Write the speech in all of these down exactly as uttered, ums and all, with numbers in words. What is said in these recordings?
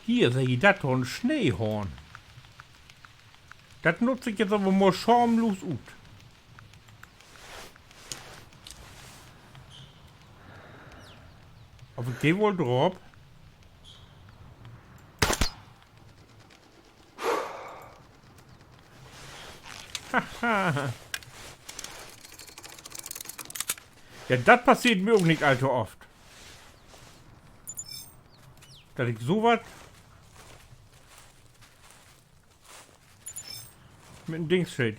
Hier, segg ik, dat doch en Sneehoorn. Dat nutz ik jetzt aver mal schaamlos ut. Of ik de woll draap? Ja, dat passeert mi ok nich all to oft. Dat ik so wat mit en Dings scheet.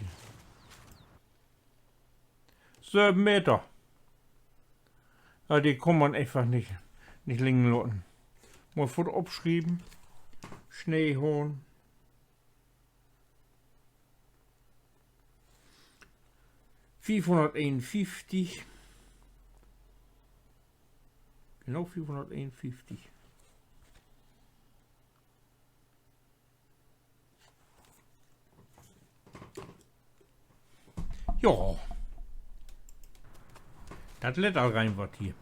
Söven Meter. Ja, de kann man eenfach nich, nich liggen laten. Mal foort opschrieven. Sneehoorn. Fiefhunnerteenunfieftig. Genau, fiefhunnerteenunfieftig. Ja. Dat lett al rein wat hier.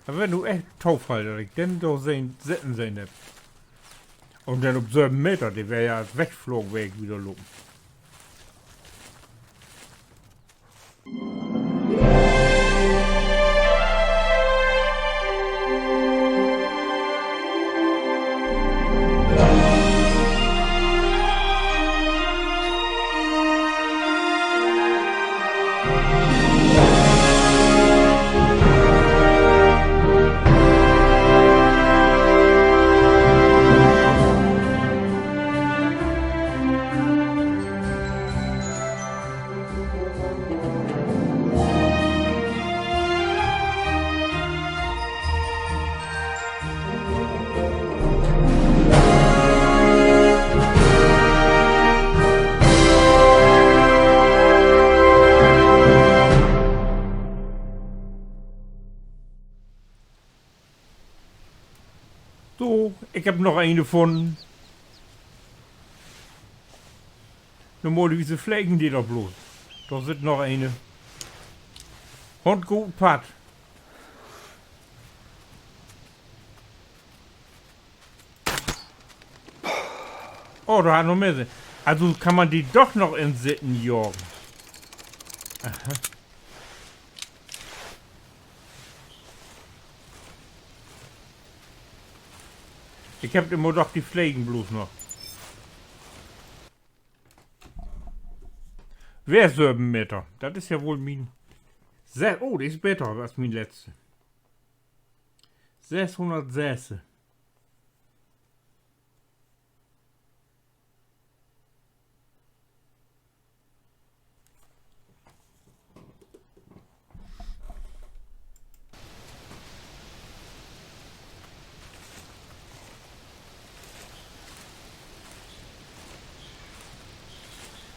Dat weer nu echt Tofall, dat ik den dor sehn, sitten sehn hebb. Un denn op söven Meter, de weer ja wegflogen, weer ik wieder lopen. So, ik hebb noch een funnen. Normalerwies flegen de doch bloot. Dor sitt noch een. Hund, goot Padd. Oh, dor harr noch mehr sien. Also kann man de doch noch in Sitten jagen. Aha. Ik hebb immer dacht, de flegen bloot noch. Weer söven Meter. Dat is ja woll mien se-, oh, de is beter as mien letzte. Sesshunnertsess.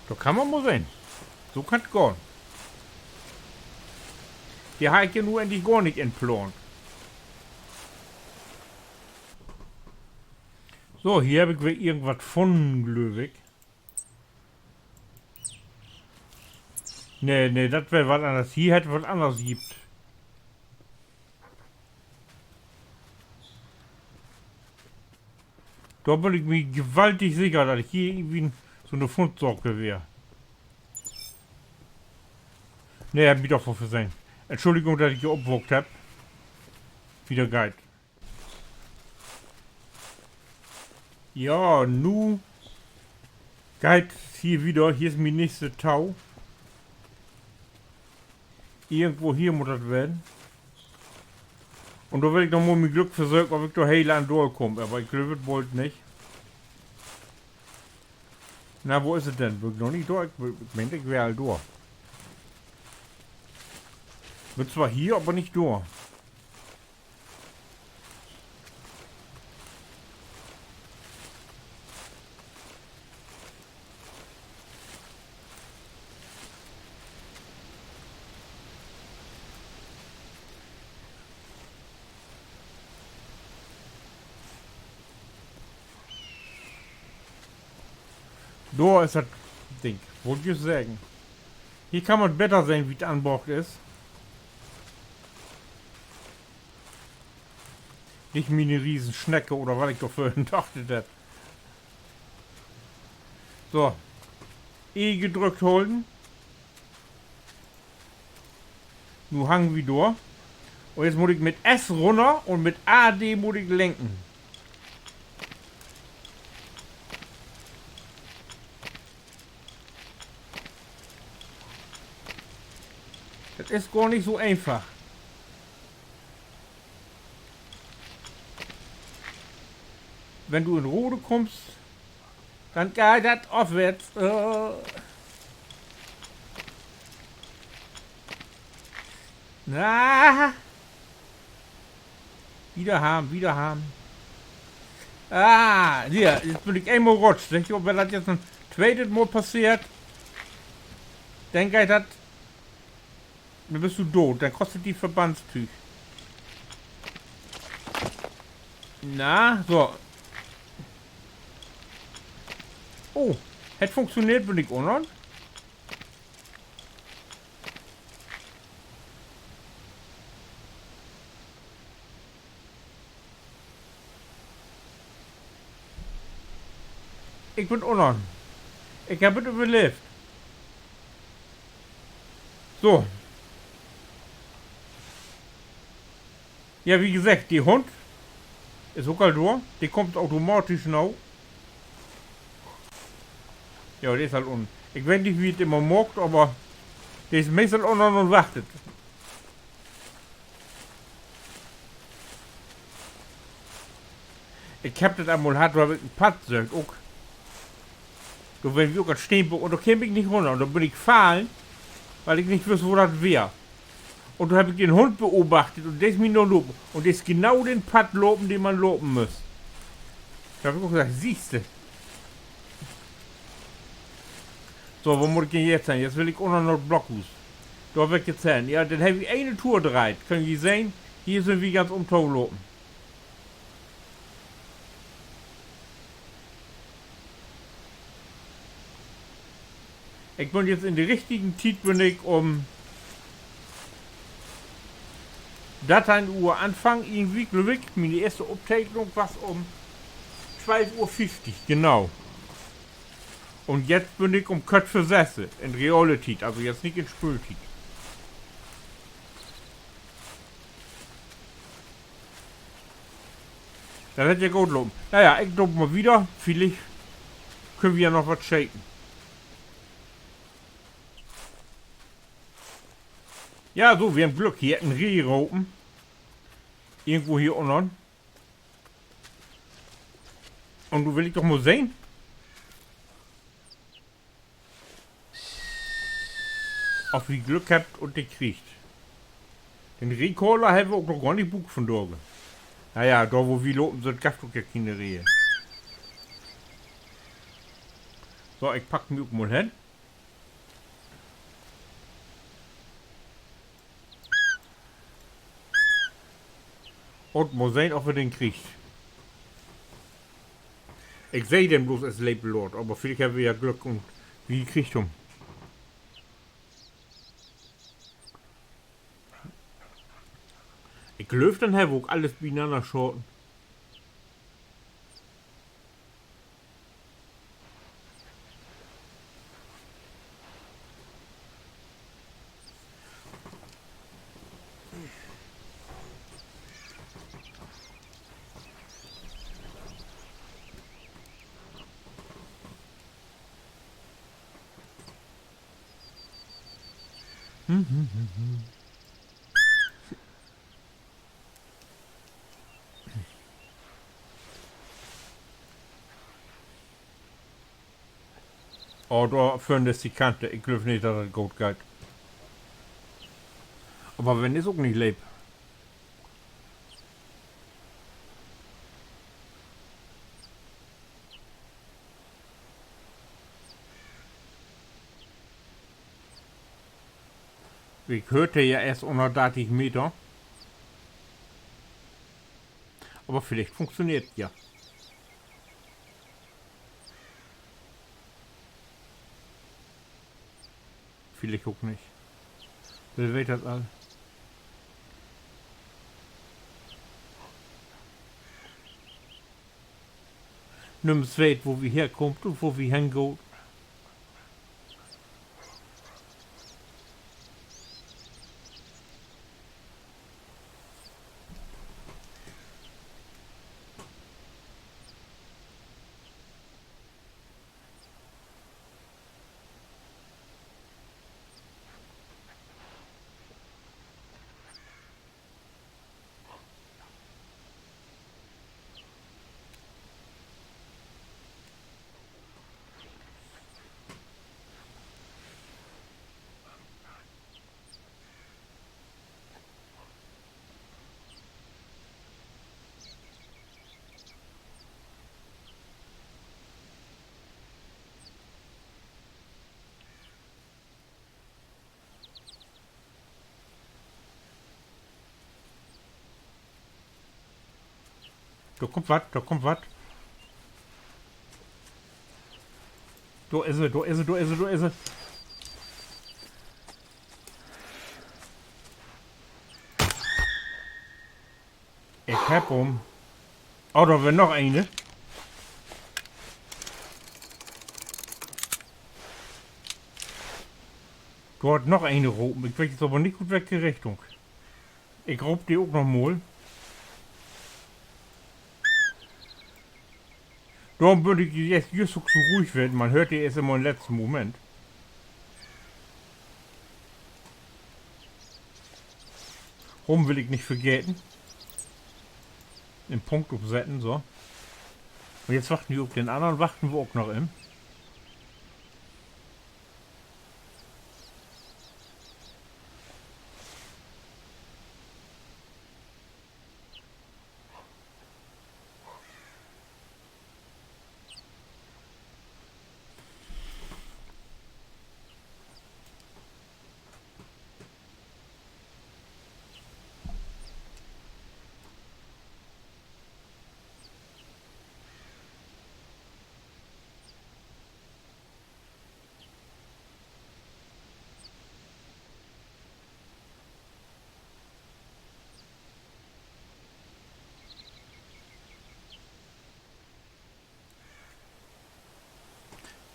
Dor kann man mal sehn. So kann 't gahn. De harr ik ja nu egentlich gor nich inplaant. So, hier hebb ik weer irgendwat funnen, glööv ik. Nee, nee, dat weer wat anners. Hier hett wat anners gifft. Dor bün ik mi gewaltig seker, dat ik hier irgendwie so 'ne Fundsaak weer. Nee, hebb mi doch woll versehn. Entschuldigung, dat ik hier opwaakt hebb. Wieder geiht. Ja, nu geiht hier wieder. Hier is mien nächste Tau. Irgendwo hier mutt dat ween. Un dor will ik noch mal mien Glück versöken, of ik dor heel an dor kaam. Aver ik glööv 't bold nich. Na, wo is 't denn? Bün ik noch nich dor? Ik, ik meen, ik weer al dor. Bün zwar hier, aver nich dor. Dor is dat Ding. Wull ik jüst seggen. Hier kann man beter sehn, wie 't anbrockt is. Nich miene Riesensnecke oder wat ik dor vörhen dacht hebb. So. E gedrückt holen. Nu hangen wi dor. Un jetzt mutt ik mit S runner un mit A D mutt ik lenken. Dat is gor nich so eenfach. Wenn du in Rode kummst, denn geiht dat afwarts. Äh. Na. Wieder haben, wieder haben. Ah, hier, nu bün ik eenmal rutscht, segg ik, wenn dat jetzt en tweetet Mal passeert, denn geiht dat, denn büst du doot, denn kost dat dien Verbandstüüg. Na, so. Oh, hett funktioneert, bün ik unnern. Ik bün unnern. Ik heff dat överleevt. So. Ja, wie geseggt, de Hund is ok al dor. De kummt automatisch na. Ja, de is al unnen. Ik weet nich, wie he dat immer maakt, aver de is meest al unnen un wachtet. Ik heff dat al mal hatt, dor heff ik en Padd söcht, ok. Dor weren wi ok an Steenbock un dor keem ik nich runner. Un dor bün ik fallen, wiel ik nich wüss, wo dat weer. Un dor heff ik den Hund beobachtet un de is mi nalopen. Un de is genau den Padd lopen, den man lopen müss. Dor heff ik ok seggt, siehste. So, wo mutt ik denn jetzt hen? Jetzt will ik unnen na 't Blockhuus. Dor will ik jetzt hen. Ja, denn heff ik ene Tour dreiht. Köönt ji sehn, hier sünd wi ganz ümtolopen. Ik bün jetzt in de richtigen Tiet, bün ik üm darteihn Uhr anfangen, irgendwie, glööv ik. Miene eerste Opteknung was üm twölf Uhr fieftig, genau. Un jetzt bün ik üm Kört vör sösse, in reale Tiet, also jetzt nich in Spööltiet. Dat hett ja goot lopen. Na ja, ik loop mal wieder. Villicht köönt wi ja noch wat scheten. Ja, so, wi hebbt Glück. Hier hett en Reh ropen. Irgendwo hier unnen. Un nu will ik doch mal sehn, of wi Glück hebbt un de kriegt. Den Rehcaller hebbt wi ok noch gor nich bruukt vundaag. Na ja, dor, wo wi lopen sünd, gifft ok ja kene Rehe. So, ik pack mi ok mal hen. Un mal sehn, of wi den kriegt. Ik seh den blots as leep laat, aver villicht hebbt wi ja Glück un wi kriegt hum. Ik glööv, denn hebbt wi ok allens binanner schaten. Oh, dor vörn is de Kante. Ik glööv nich, dat dat goot geiht. Aver wenn, is ok nich leep. Ik höör de ja eerst ünner dartig Meter. Aver villicht funktioneert ja. Villicht ok nich. Well weet dat al. Nümms weet, wo wi herkaamt un wo wi hen gaht. Dor kummt wat, dor kummt wat. Dor is he, dor is he, dor is he, dor is he. Ik hebb em. Oh, dor weer noch een. Dor hett noch een ropen. Ik weet nu aver nich, ut welke Richtung. Ik roop de ok noch mal. Dorüm bün ik jüst, jüst ok so ruhig ween. Man höört de eerst immer in'n letzten Moment. Rum will ik nich vergeten. En Punkt opsetten, so. Un jetzt wachten wi op den annern, wachten wi ok noch in.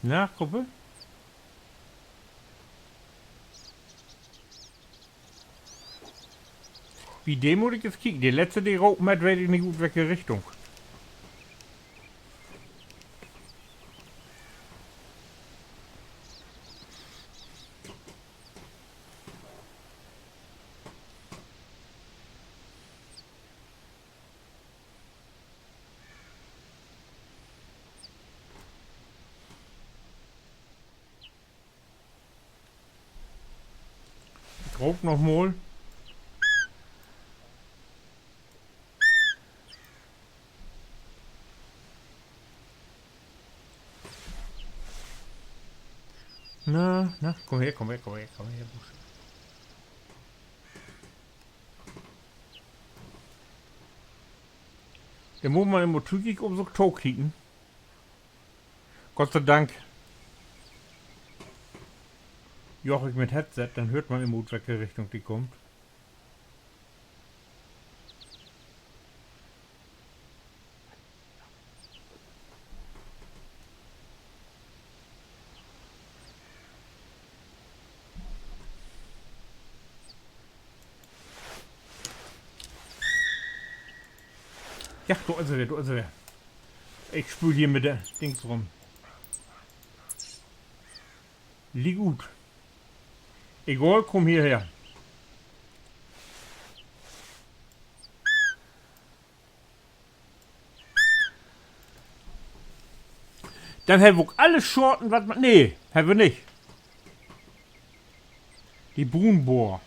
Na, Kumpel? Bi de mutt ik jetzt kieken. De letzte, de ropen hett, weet ik nich, ut welke Richtung. Ik roop noch mal. Na, na, kumm her, kumm her, kumm her, kumm her, Bursche. Denn mutt man immer tüchtig op sük tokieken. Gott sei Dank. Joch ik mit Headset, denn höört man immer, ut welke Richtung de kummt. Ja, dor is he weer, dor is he weer. Ik spööl hier mit de Dings rüm. Liek ut. Egal, kumm hierher. Denn hebbt wi ok alle Schaten, wat man, nee, hebbt wi nich. De Bruunboor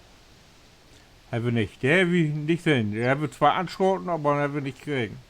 hebbt wi nich. De hebbt wi nich sehn. De hebbt wi twoor anschaten, aver hebbt wi nich kregen.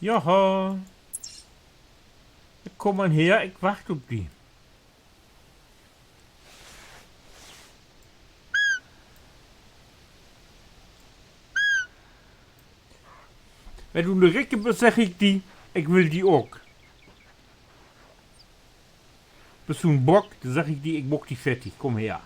Joho. Kumm man her, ik wacht op di. Wenn du 'ne Ricke büst, segg ik di, ik will di ok. Büst du 'n Bock, denn segg ik di, ik maak di fertig. Kumm her.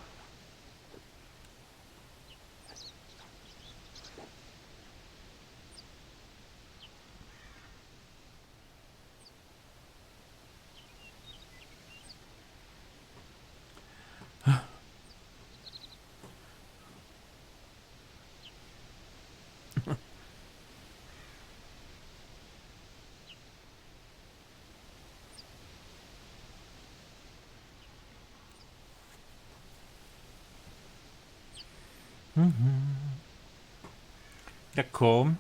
Mhm. Ja, kumm.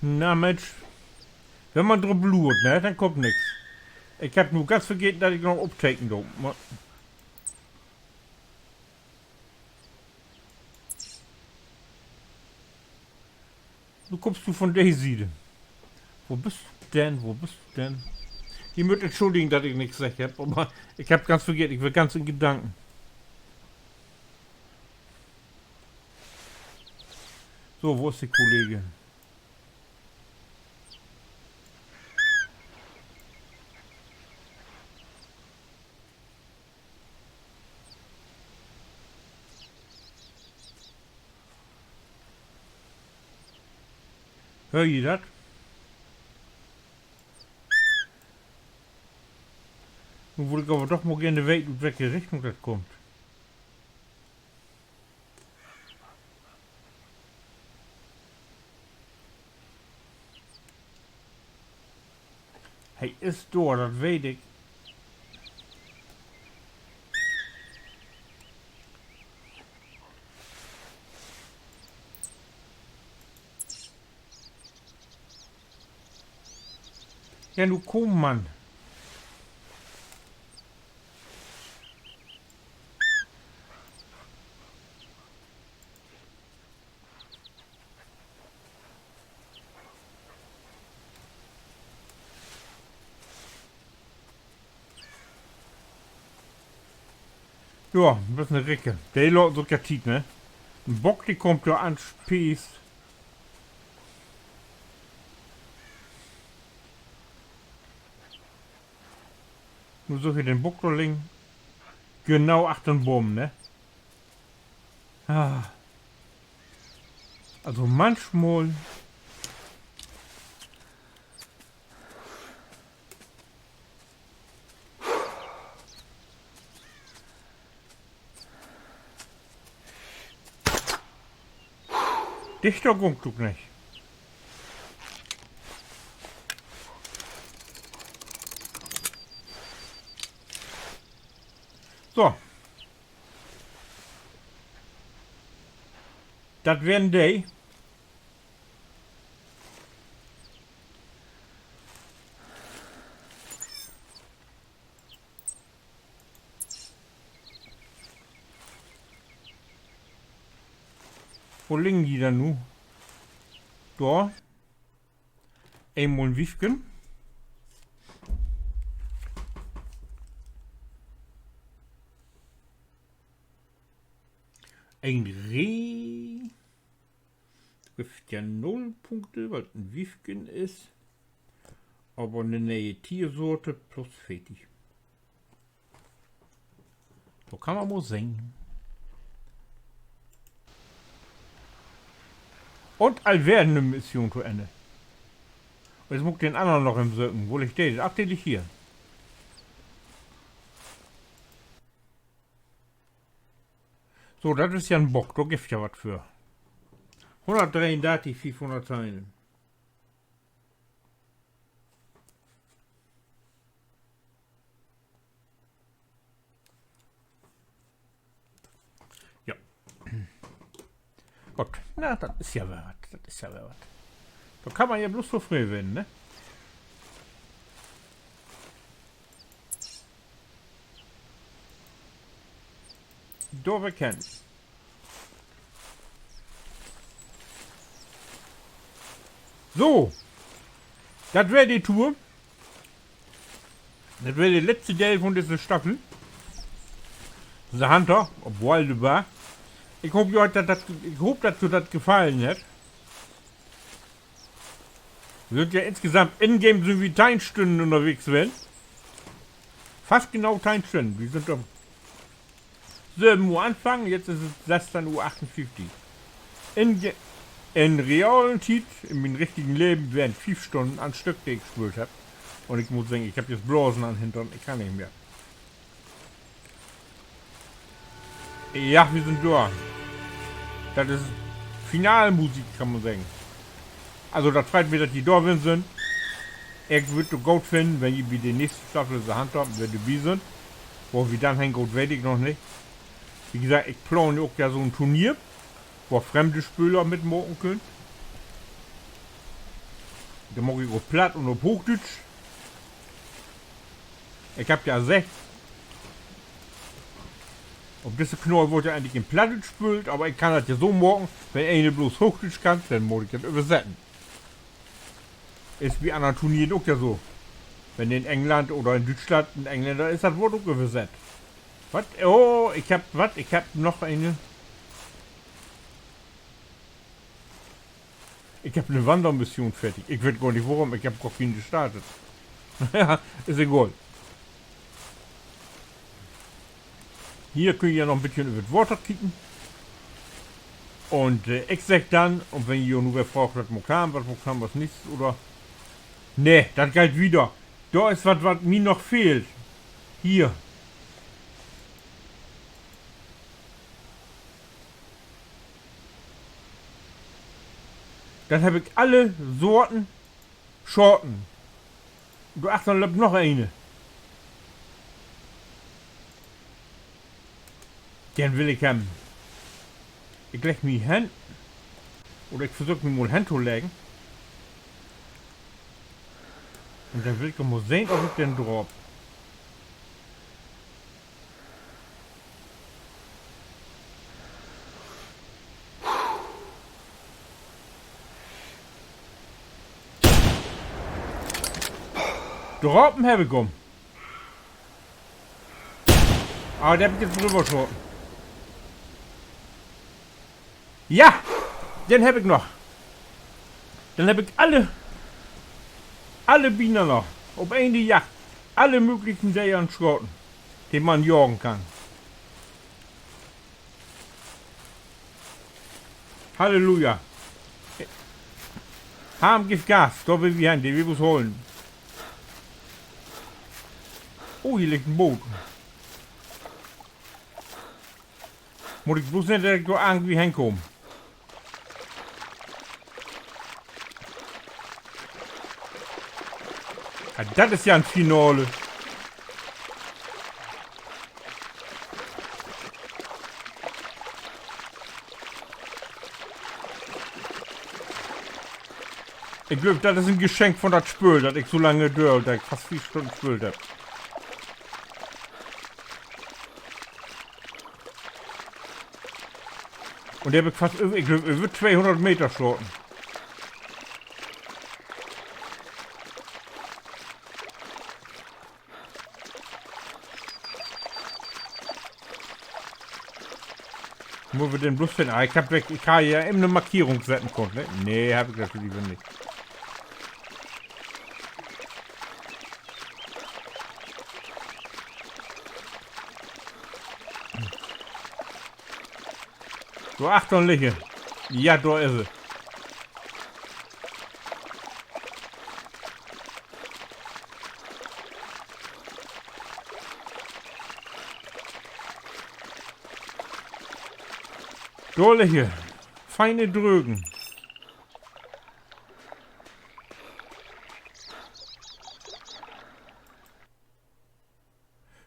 Na Mensch, wenn man drup luert, ne, denn kummt nix. Ik heff nu ganz vergeten, dat ik noch opteken do. Ma- Nu kummst du von de Siede. Wo büst du denn? Wo büst du denn? Ji mööt entschulligen, dat ik nix seggt heff, aver ik heff ganz vergeten, ik weer ganz in Gedanken. So, wo is de Kollege? Höör ji dat? Nu wull ik aver doch mal geern weten, ut welke Richtung dat kummt. He is dor, dat weet ik. Ja, nu kumm, Mann. Ja, beten Ricke. De laat sük ja Tiet, ne? En Bock, de kummt ja an Spieß. Nu sük ik den Bock dor liggen. Genau achter den Boom, ne? Ah. Also manchmal. Dichter gung't ok nich. So. Dat weren de. Wo liggen de denn nu? Dor. Eenmal en Wiefken. En Reh. Gifft ja null Punkte, wiel dat en Wiefken is. Aver 'ne ne'e Tiersoort plus veertig. So kann man mal sehn. Un al weer 'ne Mission to Enn. Un nu mutt ik den annern noch even söken. Wo liggt de? Ach, de liggt hier. So, dat is ja en Bock, dor gifft ja wat för. Hunnertdreeundörtig, fiefhunnert Tenen. Ja. Goot, na, dat is ja weer wat, dat is ja weer wat. Dor kann man ja bloots tofreden ween, ne? Dor weer keen. So. Dat weer de Tour. Dat weer de letzte Deel vun disse Staffel. The Hunter op Wild Bar. Ik hoop, jo, dat, dat, ik hoop, dat jo dat gefallen hett. Wi sünd ja insgesamt, ingame sünd wi teihn Stünnen ünnerwegs ween. Fast genau teihn Stünnen. Wi sünd üm söven Uhr anfangen, jetzt is et sössteihn Uhr achtunfieftig. In, in realen Tiet, in mien richtigen Leven, weren fief Stünnen an Stück, de ik spöölt hebb. Un ik mutt seggen, ik hebb jetzt Blasen an Hintern, ik kann nich mehr. Ja, wi sünd dör. Dat is Finalmusik, kann man seggen. Also, dat freit mi, dat ji dor ween sünd. Ik würd dat goot finnen, wenn ji bi de nächste Staffel The Hunter weer dorbi sünd. Wo wi denn hen gaht, weet ik noch nich. As seggt, ik plaan ja ok ja so'n Turnier, wo fremde Spöler mitmaken köönt. Denn maak ik op Platt un op Hoochdüütsch. Ik hebb ja seggt, op disse Kanal word ja egentlich in Plattdüütsch spöölt, aver ik kann dat ja so maken, wenn een bloots Hoochdüütsch kann, denn mutt ik dat översetten. Is bi anner Turnieren ok ja so. Wenn in England oder in Düütschland en Englänner is, dat word ok översett. Wat? Oh, ik hebb, wat? Ik hebb noch ene. Ik hebb 'ne Wandermission fertig. Ik weet gor nich, worüm. Ik hebb gor keen startet. Na ja, is egal. Hier köönt ji ja noch en beten över 't Water kieken. Un, äh, ik segg denn, un wenn ji nu weer fraagt, wat maakt wi, wat maakt wi as nächstes, oder? Nee, dat geiht wieder. Dor is wat, wat mi noch fehlt. Hier. Denn hebb ik alle Sorten schaten. Dor achtern löppt noch ene. Den will ik hebben. Ik legg mi hen. Oder ik versöök mi mal hen to leggen. Un denn will ik doch mal sehn, of ik den draap. Drapen hebb ik em. Ah, de hebb ik jetzt dröver schoten. Ja, den hebb ik noch. Denn hebb ik alle, alle Bienen noch. Op ene Jagd. Alle möglichen Deern schoten, de man jagen kann. Halleluja. Harm gifft Gas, dor will wi hen, de will wi holen. Oh, hier liggt en Boot. Mutt ik bloots sehn, dat ik dor irgendwie henkaam. Ah, dat is ja en Finale. Ik glööv, dat is en Geschenk von dat Spööl, dat ik so lang dör, dat ik fast veer Stünnen speelt hebb. Un de heff ik fast, ik glööv, över tweehunnert Meter schoten. Mutt wi den blots finnen? Ah, ik heff weg, ik harr ja even 'ne Markierung setten kunnt, ne? Nee, heff ik natürlich nich. Dor achtern liggt he. Ja, dor is he. Dor liggt he. Fein drögen.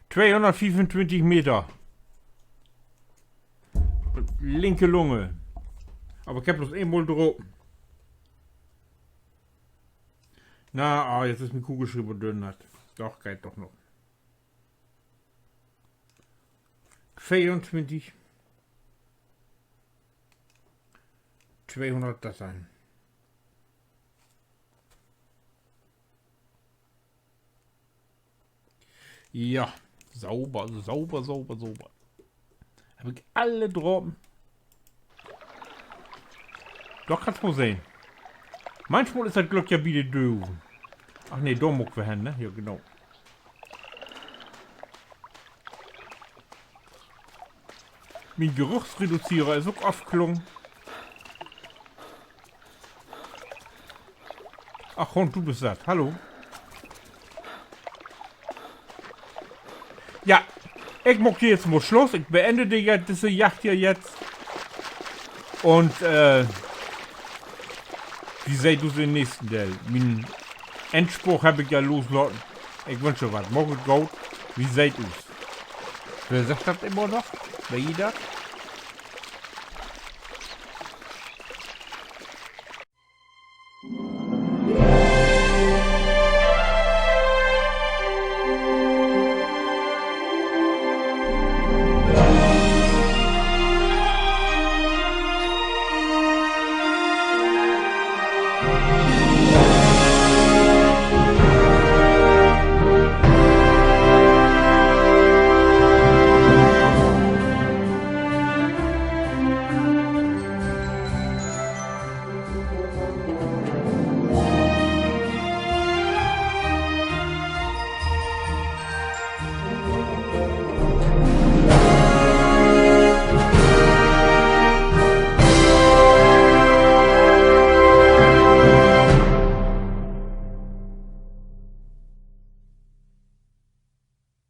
Tweehunnertfiefunntwintig Meter. Linke Lunge. Aver ik heff blots eenmal drapen. Na, ah, jetzt is mien Kugelschriever dörnat. Doch, geiht doch noch. Veeruntwintig. Tweehunnert, dat sien. Ja, sauber, sauber, sauber, sauber. Heff ik alle drapen? Doch, kannst mal sehn. Manchmal is dat Glück ja bi de Döven. Ach nee, dor mutt ik weer hen, ne? Ja, genau. Mien Geruchsreduzierer is ok afklungen. Ach, Hund, du büst dat. Hallo. Ja, ik maak hier jetzt mal Sluss. Ik beende de, ja, disse Jagd hier jetzt. Un, äh, wi seht us in'n nächsten Deel. Mien Endspruch heff ik ja loslaten. Ik wünsch jo wat. Maakt dat goot. Wi seht us. Wer seggt dat immer noch? Weet ji dat?